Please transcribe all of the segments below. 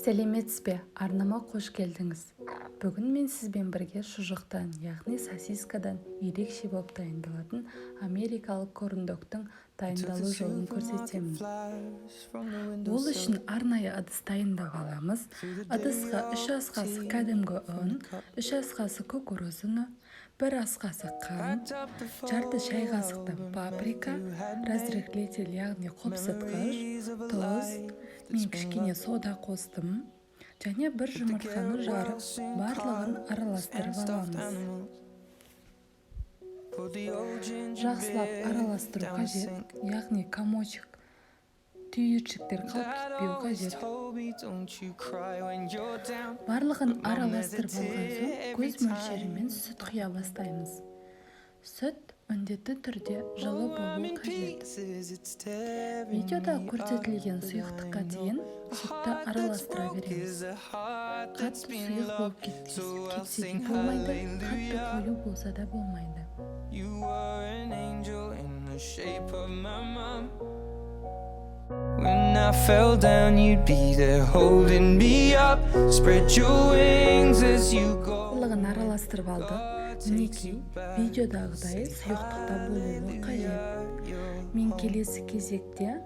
Сәлеметсіз бе! Арнама қош келдіңіз! Бүгін мен сізбен бірге шұжықтан, яғни сосискадан ерекше болып дайындалатын америкалық корн-догтың дайындалу жолын көрсетемін. Ол үшін арнайы ыдыс дайындап аламыз. Ыдысқа 3 ас қасық кәдімгі ұн, 3 ас қасық кукуруз ұны, 1 ас қасық қант, жарты шай қасықтан паприка, разрыхлитель, яғни қопсытқыш, тұз, мен кішкене сода қостым және бір жұмыртқаны жарып, барлығын араластырып аламыз. Жақсылап араластыру қажет, яғни комочек, түйіршіктер қалып кетпеу қажет. Барлығын араластырып алған соң, көз мөлшерімен сүт құя бастаймыз. Сүт міндетті түрде жылы болуы қажет. Видеода көрсетілген сұйықтыққа дейін сүтті араластыра береміз. Қатты сұйық болып кетсе де болмайды, қатты қою болса да болмайды. You were an angel in the shape of my mom. When I fell down, you'd be there holding me up. Spread your wings as you go. Барлығын араластырып алдық. Мінекей, видеодағыдай сұйықтықта болуы қажет. Мен келесі кезекте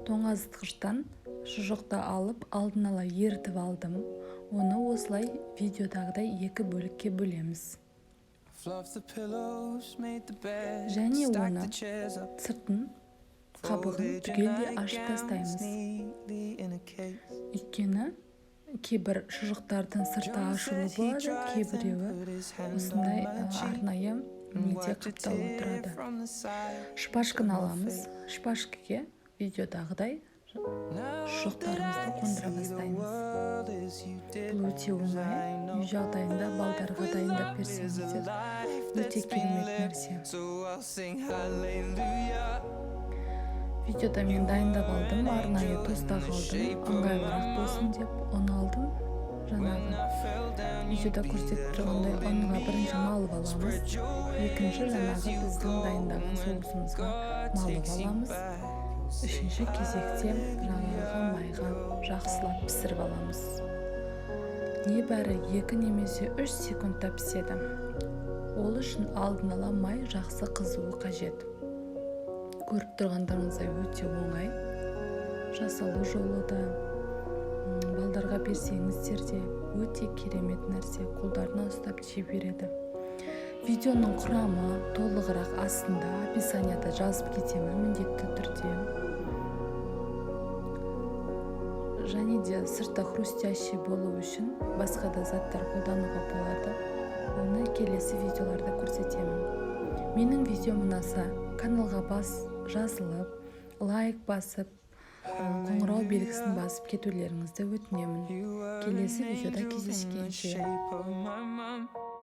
тоңазытқыштан шұжықты алып, алдын ала ерітіп алдым. Оны осылай видеодағыдай екі бөлікке бөлеміз. Fluff the pillows, made the bed, Және stacked оны the chairs up. сыртын, қабығын түгелдей ашып тастаймыз. Өйткені кейбір шұжықтардың сырты ашулы болады, кейбіреуі осындай арнайы неде қаптаулы тұрады. Шпажканы аламыз. Шпажкіге видеодағыдай шұжықтарымызды қондыра бастаймыз. Бұл өте оңай, үй жағдайында балдарға дайындап берсеңіздер, өте керемет нәрсе. Видеода мен дайындап алдым, арнайы тостақ алдым, ыңғайлырақ болсын деп ұн алдым. Жаңағы видеода көрсетіп тұрғандай, ұнға бірінші малып аламыз, екінші жаңағы біздің дайындаған соусымызға малып аламыз, үшінші кезекте жаңағы майға жақсылап пісіріп аламыз. Небәрі 2 немесе 3 секундта піседі. Ол үшін алдын ала май жақсы қызуы қажет. Көріп тұрғандарыңыздай, өте оңай жасалу жолы да, балдарға берсеңіздер де, өте керемет нәрсе, қолдарына ұстап жей береді. Видеоның құрамы толығырақ астында, описанияда жазып кетемін міндетті түрде. Және де сырты хрустящий болу үшін басқа да заттар қолдануға болады, оны келесі видеоларда көрсетемін. Менің видеом ұнаса, каналға бас жазылып, лайк басып, қоңырау белгісін басып кетулеріңізді өтінемін. Келесі видеода кездескенше! Shape of my mom.